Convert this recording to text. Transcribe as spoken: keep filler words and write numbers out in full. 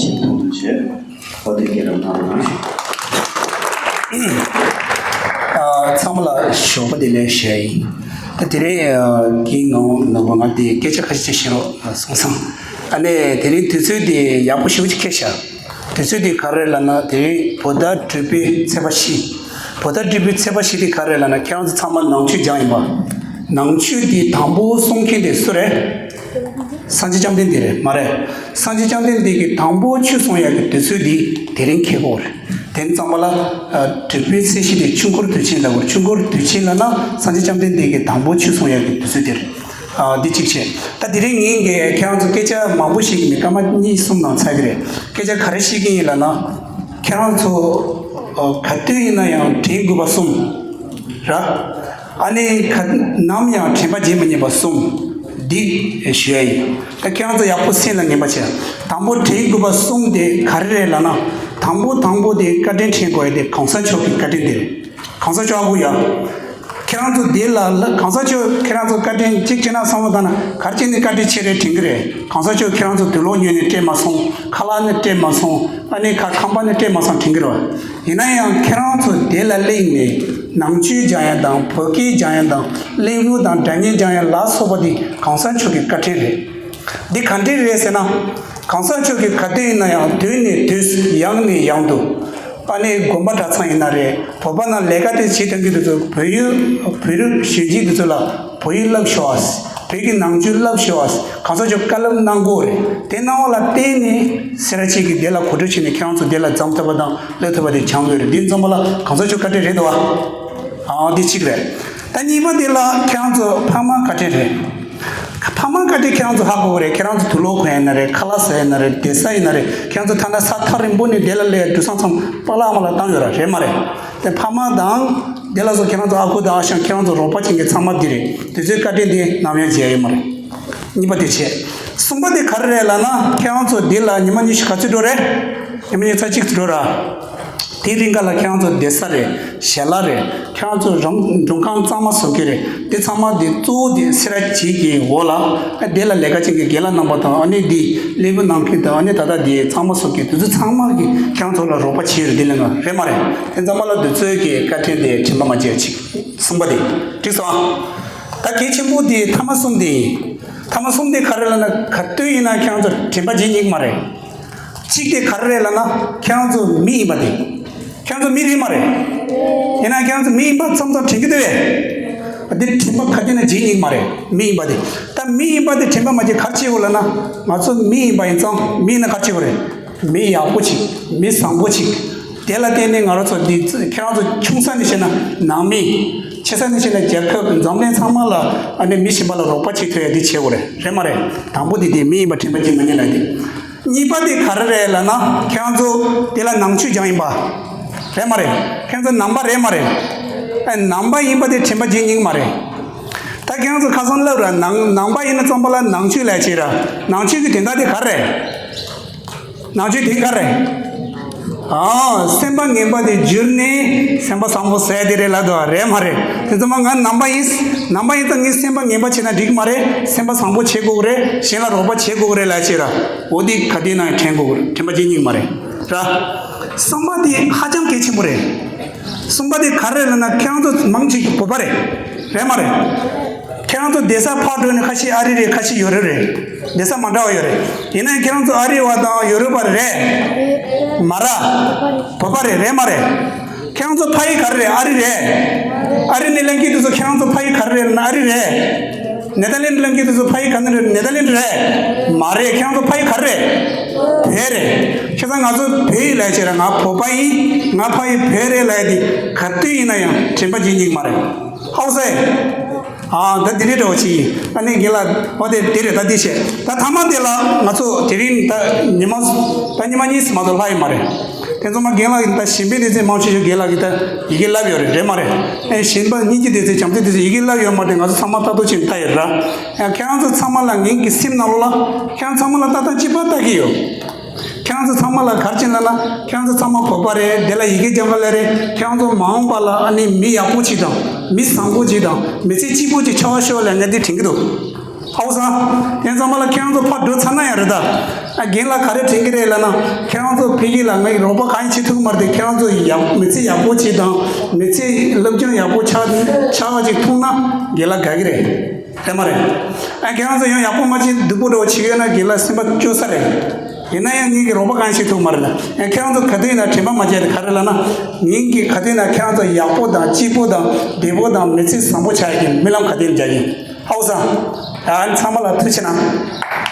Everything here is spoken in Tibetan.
ཞེས་དང་དུ་བྱས། ཨོ་དེ་སྐད་རང་གནང་རོགས་གནང་། ཨ། ཚང་མ་ལ་ཞོགས་པ་བདེ་ལེགས་ཞུ་ཡ་ཡིན། ད་དེ་རིང་གི་ངང་ནང་པ་ང་དེ་སྐད་ཆ་ཁ་ཤས་ཅིག་བཤད་རོགས་གསུངས་སོང་། ཨ་ནི་དེ་རིང་དུས་ཚོད་དེ་ཡག་པོ་ཞེ་པོ་ཅིག་འཁེལ་ཤག་དུས་ཚོད་དེ་ག་རེ་ལབ་ན། དེ་རིང་བོད་ཟླ་དྲུག་པའི་ཚེས་པ་བཞི། བོད་ཟླ་དྲུག་པའི་ཚེས་པ་བཞི་དེ་ག་རེ་ལབ་ན། ཁྱེད་རང་ཚོ་ཚང་མ་ནང་ཆོས་སྦྱངས་ཡིན་པ། ནང་ཆོས་དེ་དང་པོ་གསུང་མཁན་དེ་སུ་རེད། སངས་རྒྱས་བཅོམ་ལྡན་འདས་རེད་མ་རེད། སངས་རྒྱས་བཅོམ་ལྡན་འདས་ཀྱིས་དང་པོ་ཆོས་གསུང་ཡག་གི་དུས་ཚོད་འདི་དེ་རིང་འཁེལ་གྱི་ཡོད་རེད། དེ་ཙམ་པ་ལ། ཨ། དྲུག་པའི་ཚེས་བཞི་དེ་ཆོས་འཁོར་དུས་ཆེན་ལབ་དགོས་རེད། ཆོས་འཁོར་དུས་ཆེན་ལབ་ན་སངས་རྒྱས་བཅོམ་ལྡན་འདས་ཀྱིས་དང་པོ་ཆོས་གསུང་ཡག་གི་དུས་ཚོད་དེ་རེད། ཨ། འདི་གཅིག་བྱས། ད་དེ་རིང་ངས་ཀྱི་ཁྱེད་རང་ཚོ་སྐད་ཆ་མང་པོ་ཞིག་མི་སྐར་མ་གཉིས་གསུམ་ནང་ཚར་གྱི་རེད། སྐད་ཆ་ག་རེ་བཤད་ཀྱི་ཡིན་ལབ་ན། ཁྱེད་རང་ཚོ། ཨ། ག་དུས་ཡིན་ན་ཡང་དྲན་དགོས་པ་གསུམ་ར། ཨ་ནི་ག་ནམ་ཡང་དྲན་པ་བརྗེད་མི་ཉན་པ་གསུམ་འདི་ཞུ་ཡ་ཡིན། ད་ཁྱེད་རང་ཚོ་ཡག་པོ་སེམས་ལ་ངེས་པ་བྱས། དང་པོ་དྲན་དགོས་པ་གསུམ་དེ་ག་རེ་རེད་ལབ་ན། དང་པོ་དང་པོ་དེ་བཀའ་དྲིན་དྲན་དགོས་ཡ་དེ་གོང་ས་མཆོག་གི་བཀའ་དྲིན་དེ་རེད། གོང་ས་མཆོག་ཨ་ཁུ་ཡ། ཁྱེད་རང་ཚོ་འདི་ལ་ལ་གོང་ས་མཆོག་ཁྱེད་རང་ཚོ་བཀའ་དྲིན་གཅིག་བྱས་ན་བསམ་བློ་བཏང་ན་ག་རེ་བྱས་ནས་བཀའ་དྲིན་ཆེ་རེད་དྲན་གྱི་རེད། གོང་ས་མཆོག་ཁྱེད་རང་ཚོ་དུག་ལོག་ཉོས་ནས་སྤྲད་མ་སོང་། ཁ་ལག་ནི་སྤྲད་མ་སོང་། ཨ་ནི་ཁ་ཁང་པ་ནི་སྤྲད་མ་སོང་དྲན་གྱི་རེད་བ། ཡིན་ན་ཡང་ཁྱེད་རང་ཚོ་དེ་ལ་སླེབས་ནས་ནང་ཆོས་སྦྱང་ཡ་དང་བོད་སྐད་སྦྱང་ཡ་དང་གླེང་ལུགས་དང་སྒྲ་སྙན་སྦྱང་ཡ་ལ་སོགས་པ་དེ་གོང་ས་མཆོག་གི་བཀའ་དྲིན་རེད། འདི་ག་འདྲས་རེད་ཟེར་ན། གོང་ས་མཆོག་གིས་ག་དུས་ཡིན་ན་ཡང་དུས་ནས་དུས་སུ་ཡང་ནས་ཡང་དུ། ཨ་ནི་དགོན་པ་གྲྭ་ཚང་ཡིན་ན་རེད། བོད་པ་ནང་ལས་ཀ་དེ་བྱེད་སྟངས་ཀྱི་དུས་ཚོད་བོད་ཡིག་བོད་རིགས་གཞོན་སྐྱེས་དེ་ཚོ་ལ་བོད་ཡིག་བསླབ་ཤོག་ཨ། བོད་ཀྱི་ནང་ཆོས་བསླབ་ཤོག་ཨ། གོང་ས་མཆོག་བཀའ་སློབ་གནང་དགོས་རེད། དེ་གནང་བ་ལ་བརྟེན་ནས་སེ་ར་བྱེས་ཀྱིས་དེ་ལ་གོ་སྒྲིག་བྱས་ནས་ཁྱེད་རང་ཚོ་དེ་ལ་འཛོམས་ཐུབ་པ་དང་སླེབས་ཐུབ་པ་དེ་བྱུང་ཡོད་རེད། འདི་ཚང་མ་ལ་གོང་ས་མཆོག་བཀའ་དྲིན་རེད་འདུག་ཨ། ཨ། འདི་གཅིག་རེད། ད་གཉིས་པ་དེ་ལ་ཁྱེད་རང་ཚོ་ཕ་མ་བཀའ་དྲིན་རེད། ཕ་མ་བཀའ་དྲིན་ཁྱེད་རང་ཚོ་ཧ་གོ་གི་རེད། ཁྱེད་རང་ཚོ་དུག་ལོག་གོན་ཡིན་ན་རེད། ཁ་ལག་ཟ་ཡིན་ན་རེད། བསྡད་ས་ཡིན་ན་རེད། ཁྱེད་རང་ཚོ་ཐ་ན་ས་ཐག་རིང་པོ་ནས་དེ་ལ་སླེབས་འགྲོ་སོང་ཙང་པཱ་ལགས་ཨ་མ་ལགས་བཏང་ཡོད་ར། རེད་མ་རེད། དེ་ཕ་མ་དང་དེ་ལ་སོགས་ཁྱེད་རང་ཚོ་ཨ་ཁུ་དང་ཨ་ཞང་ཁྱེད་རང་ཚོ་རོགས་པ་བྱེད་མཁན་ཚང་མ་འདི་རེད། དེ་ཚོའི་བཀའ་དྲིན་དེ་ནམ་ཡང་བརྗེད་ཡ་ཡོད་མ་རེད། གཉིས་པ་དེ་བྱས། གསུམ་པ་དེ་ག་རེ་རེད་ལབ་ན། ཁྱེད་རང་ཚོ་འདི་ལ་ཉི་མ་ཉི་ཤུ་ག་ཚོད་འགྲོ་རེད། ཉི་མ་ཉི་ཤུ་རྩ་གཅིག་ཙམ་འགྲོ་ར། དེའི་རིང་ག་ལ་ཁྱེད་རང་ཚོ་བསྡད་ས་རེད། ཞལ་ལག་རེད། ཁྱེད་རང་ཚོ་རང་མགྲོན་ཁང་གཙང་མ་བཟོ་གི་རེད། དེ་ཚང་མ་དེ་གཙོ་བོ་དེ་སེ་ར་བྱེས་ཀྱི་འོག་ལ། ཨ། དེ་ལ་ལས་ཀ་བྱེད་མཁན་རྒན་ལགས་རྣམ་པ་དང་། ཨ་ནི་དེ་སླེབས་གནང་མཁན་དང་། ཨ་ནི་ད་ལྟ་དེ་གཙང་མ་བཟོ་མཁན་དེ་ཚོ་ཚང་མ་གིས་ཁྱེད་རང་ཚོ་ལ་རོགས་པ་བྱས་རེད། དེ་ལས་ང་རེད་མ་རེད། དེ་ཚང་མ་ལ་དེ་ཚོའི་གི་བཀའ་དྲིན་དེ་དྲན་པ་མ་བརྗེད་ཅིག་གསུམ་པ་དེ་འགྲིག་སོང་ཨ། ད་གལ་ཆེན་པོ་དེ་ཐ་མ་གསུམ་དེ་ཡིན། ཐ་མ་གསུམ་དེ་ག་རེ་ལབ་ན། ག་དུས་ཡིན་ན་ཁྱེད་རང་ཚོ་དྲན་པ་བརྗེད་ཉན་གི་མ་རེད། གཅིག་དེ་ག་རེ་རེད་ལབ་ན། ཁྱེད་རང་ཚོ་མི་ཡིན་པ་དེ། ཁྱེད་རང་ཚོ་མི་རེད་མ་རེད། ཡིན་ན་ཁྱེད་རང་ཚོ་མི་ཡིན་པ་མཚམས་མཚམས་དྲན་གྱི་འདུག་གས། དེ་དྲན་པ་ག་དུས་ན་བརྗེད་ཉན་གི་མ་རེད། མི་ཡིན་པ་དེ། ད་མི་ཡིན་པ་དེ་དྲན་པ་མ་བརྗེད་ག་རེ་བྱེད་དགོས་ལབ་ན། ང་ཚོ་མི་ཡིན་པ་ཡིན་ཙང་མི་ཡིན་ན་ག་རེ་བྱེད་དགོས་རེད། མི་ཡག་པོ་ཅིག་མི་བཟང་པོ་ཅིག་དེ་ལ་བརྟེན་ནས་ང་རང་ཚོ་འདི། ཁྱེད་རང་ཚོ་ཆུང་ས་ནས་བཤད་ན་ནང་མི། ཆེ་ས་ནས་བཤད་ན་རྒྱལ་ཁབ་འཛམ་གླིང་ཚང་མ་ལ། ཨ་ནི་མི་གཞན་པ་ལ་རོགས་པ་བྱེད་ཐུབ་ཡ་འདི་བྱེད་དགོས་རེད། རེད་མ་རེད། དང་པོ་འདི་དེ་མི་ཡིན་པ་དྲན་པ་བརྗེད་མ་ཉན་ལབ་དེ། གཉིས་པ་དེ་ག་རེ་རེད་ལབ་ན། ཁྱེད་རང་ཚོ་དེ་ལ་ནང་ཆོས་སྦྱངས་ཡིན་པ། རེད་མ་རེད། ཁྱེད་རང་ཚོ་ནང་པ་རེད་མ་རེད། ཨ། ནང་པ་ཡིན་པ་དེ་དྲན་པ་བརྗེད་ཉན་གི་མ་རེད། ད་ཁྱེད་རང་ཚོ་ཁ་སང་ལབ་ར། ནང་ནང་པ་ཡིན་ན་ཙམ་པ་ལ་ནང་ཆོས་ལབ་བྱས་ར། ནང་ཆོས་ཀྱི་དོན་དག་དེ་ག་རེ་རེད། ནང་ཆོས་དེ་ག་རེ། ཨ། སེམས་པ་ངན་པ་དེ་བསྒྱུར་ནས་སེམས་པ་བཟང་པོ་བཟོ་ཡ་དེ་རེད་ལབ་འདུག་བ། རེད་མ་རེད། དེ་ཚང་མ་ང་ནང་པ་ཡིན། ནང་པ་ཡིན་ཙང་ངས་སེམས་པ་ངན་པ་བྱས་ན་འགྲིག་གི་མ་རེད། སེམས་པ་བཟང་པོ་བྱེད་དགོས་ཀྱི་རེད། གཞན་ལ་རོགས་པ་བྱེད་དགོས་ཀྱི་རེད་ལབ་བྱས་ར། འོ་དེ་ག་དུས་ན་ཡང་དྲན་དགོས་ཀྱི་རེད། དྲན་པ་བརྗེད་ཉན་གི་མ་རེད་ར། གསུམ་པ་དེ་ཧ་ཅང་གལ་ཆེན་པོ་རེད། གསུམ་པ་དེ་ག་རེ་རེད་ལབ་ན། ཁྱེད་རང་ཚོ་མང་ཆེ་བོད་པ་རེད། རེད་མ་རེད། ཁྱེད་རང་ཚོ་བསྡད་ས་ཕར་འགྲོ་ནས་ཁ་ཤས་ཨ་རི་རེད། ཁ་ཤས་ཡོ་རོབ་རེད། བསྡད་ས་མ་འདྲ་བ་ཡོད་རེད། ཡིན་ན་ཁྱེད་རང་ཚོ་ཨ་རི་བ་དང་ཡོ་རོབ་པ་རེད་མ་ར། བོད་པ་རེད། རེད་མ་རེད། ཁྱེད་རང་ཚོ་ཕ་ཡུལ་ག་རེ་རེད། ཨ་རི་རེད། ཨ་རི་ནས་ལེན་གྱི་དུས་ཚོད་ཁྱེད་རང་ཚོ་ཕ་ཡུལ་ག་རེ་རེད་ན་ཨ་རི་རེད། ནེ་དར་ལེན་ལེན་གྱི་དུས་ཚོད་ཕ་ཡུལ་ག་ནས་རེད། ནེ་དར་ལེན་རེད་མ་རེད། ཁྱེད་རང་ཚོ་ཕ་ཡུལ་ག་རེ་རེད། བོད་རེད། ཁྱེད་ཚོ་ང་ཚོ་བོད་ཡིན་ལབ་བྱས་ར། ང་བོད་པ་ཡིན། ང་ཕ་ཡུལ་བོད་རེད་ལབ་ཡ་དེ་ག་དུས་ཡིན་ན་ཡང་དྲན་པ་བརྗེད་ཉན་གི་མ་རེད། ཧའུ་སེ། ཨ། ད་འདི་རེད་འདྲ་བོ་ཅིག་ཡིན། ཨ་ནི་རྒན་ལགས། ཨོ་དེ་དེ་རེད། ད་འདི་བཤད། ད་ཐ་མ་དེ་ལ་ང་ཚོ་དེ་རིང་ད་ཉི་མ་ད་ཉི་མ་གཉིས་མ་གཏོགས་ལྷག་ཡོད་མ་རེད། དེ་ཚང་མ་རྒན་ལགས་ཀྱིས། ད་གཞན་ཕན་སྡེ་ཚན་མང་ཆེ་ཤོས་རྒན་ལགས་ཀྱིས་ད་ཡི་གེ་བསླབས་ཡོད་རེད། རེད་མ་རེད། ཨེ། གཞན་པ་སྙིང་རྗེ་སྡེ་ཚན་བྱམས་བརྩེ་སྡེ་ཚན་ཡི་གེ་བསླབས་ཡོད་མ་རེད། ང་ཚོ་ཚང་མ་ལྟ་རྟོག་བྱས་ནས་ལྟ་ཡོད་ར། ཡང་ཁྱེད་རང་ཚོ་ཚང་མ་ལ། ངེད་ཀྱི་སེམས་ནང་ལོགས་ལ་ཁྱེད་རང་ཚང་མ་ལ་ལྟ་སྟངས་གཅིག་པ་ལྟ་གི་ཡོད། ཁྱེད་རང་ཚོ་ཚང་མ་ལ་ག་རེ་བྱས་ལབ་ན། ཁྱེད་རང་ཚོ་ཚང་མ་བོད་པ་རེད། དེ་ལ་ཡི་གེ་སྦྱང་ག་སླེབས་རེད། ཁྱེད་རང་ཚོ་མ་འོངས་པ་ལ་ཨ་ནི་མི་ཡག་པོ་ཅིག་དང་། མི་བཟང་པོ་ཅིག་དང་། མི་ཚེ་སྐྱིད་པོ་ཅིག་ཆགས་ཤོག་ལབ་ངས་འདི་དྲན་གྱི་འདུག། ཧའུ་སེ། དེ་ཚང་མ་ལ་ཁྱེད་རང་ཚོ་ཕར་འགྲོ་ཚར་ན་ཡང་རེད་ད། ཨ་རྒན་ལགས་ག་རེ་དྲན་གྱི་རེད་ལབ་ན། ཁྱེད་རང་ཚོ་ཕ་གི་ལ་ངས་རོགས་པ་གང་ཡང་བྱེད་ཐུབ་ཀྱི་མ་རེད་དེ། ཁྱེད་རང་ཚོ་ཡག་མི་ཚེ་ཡག་པོ་ཅིག་དང་མི་ཚེ་སློབ་སྦྱོང་ཡག་པོ་ཆགས་ཆགས་པ་ཅིག་མཐོང་ན་རྒན་ལགས་དགའ་གི་རེད། རེད་མ་རེད། ཨ་ཁྱེད་རང་ཚོ་ཡང་ཡག་པོ་མ་བྱེད་སྡུག་པོ་འདྲ་བོ་བྱེད་ཡོད་ན་རྒན་ལགས་སེམས་པ་སྐྱོ་ས་རེད། ཡིན་ན་ཡང་ངས་ཀྱི་རོགས་པ་གང་ཡང་བྱེད་ཐུབ་ཀྱི་མ་རེད་ལ། ཡང་ཁྱེད་རང་ཚོ་ག་དུས་ཡིན་ན་དྲན་པ་མ་བརྗེད་དེ་ག་རེ་ལབ་ན། ངས་ཀྱི་ག་དུས་ཡིན་ན་ཁྱེད་རང་ཚོ་ཡག་པོ་དང་སྐྱིད་པོ་དང་བདེ་པོ་དང་མི་ཚེ་བཟང་པོ་ཆགས་ཡག་གི་རྨི་ལམ་ག་དུས་ཡིན་ན་རྒྱག་གི་ཡིན། ཧའོ་སང་། ཨ་ནི་ཚང་མ་ལ་ཐུགས་རྗེ་གནང་།